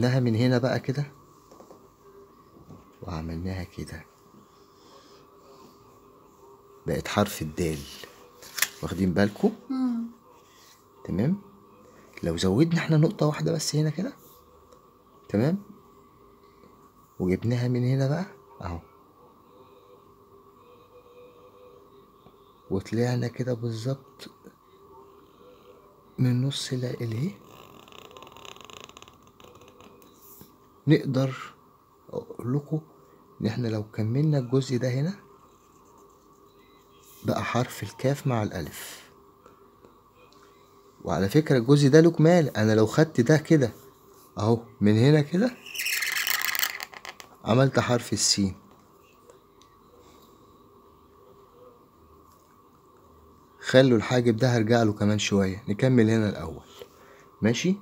جبناها من هنا بقى كده وعملناها كده، بقت حرف الدال. واخدين بالكم؟ تمام. لو زودنا احنا نقطة واحدة بس هنا كده، تمام، وجبناها من هنا بقى اهو، وطلعنا كده بالظبط من نص الايه، نقدر اقول لكم ان احنا لو كملنا الجزء ده هنا بقى حرف الكاف مع الالف. وعلى فكرة الجزء ده له كمال، انا لو خدت ده كده اهو من هنا كده عملت حرف السين. خلوا الحاجب ده هرجع له كمان شوية، نكمل هنا الأول. ماشي؟